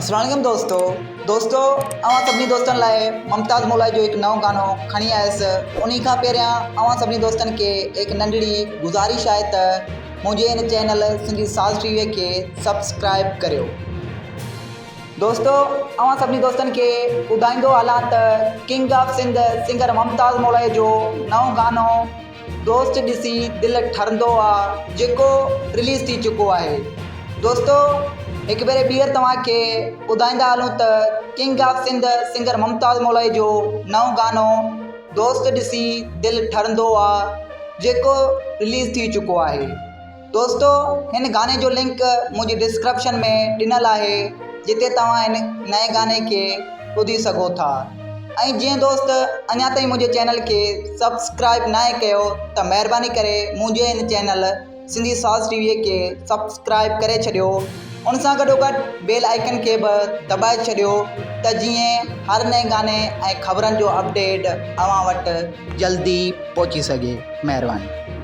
السلام عليڪم دوستو دوستو اوهان سڀني دوستن لاء ممتاز مولائي جو هڪ نئون گانو کڻي آيس انهي کان پهريان اوهان سڀني دوستن کي هڪ ننڍڙي گذارش آهي ته منهنجي هن چينل سنڌي ساز ٽي وي کي سبسڪرائب ڪريو دوستو اوهان سڀني دوستن کي ٻڌائيندو هلان ته king of Sindh singer Mumtaz Molai جو نئون گانو دوست ڏسي دل ٺرندو آ جيڪو رليز ٿي چڪو آهي دوستو هڪ ڀيري ٻيهر توهان کي ٻڌائيندا هلون ته king of Sindh singer Mumtaz Molai جو نئون گانو دوست ڏسي دل ٺرندو آ جيڪو رليز ٿي چڪو آهي. دوستو هن گاني جو لنڪ منهنجي ڊسڪرپشن ۾ ڏنل آهي جتي توهان هن نئين گاني کي ٻڌي سگهو ٿا ۽ جنهن دوست اڃا تائين منهنجي چينل کي سبسڪرائب ناهي ڪيو ته مهرباني ڪري منهنجي هن چينل سنڌي ساز ٽي وي کي سبسڪرائب ڪري ڇڏيو ان سان گڏو گڏ بيل آئيڪن کي به دٻائي ڇڏيو ته جيئن هر نئين گاني ۽ خبرن جو اپڊيٽ اوهان وٽ جلدي پهچي سگهي مهرباني.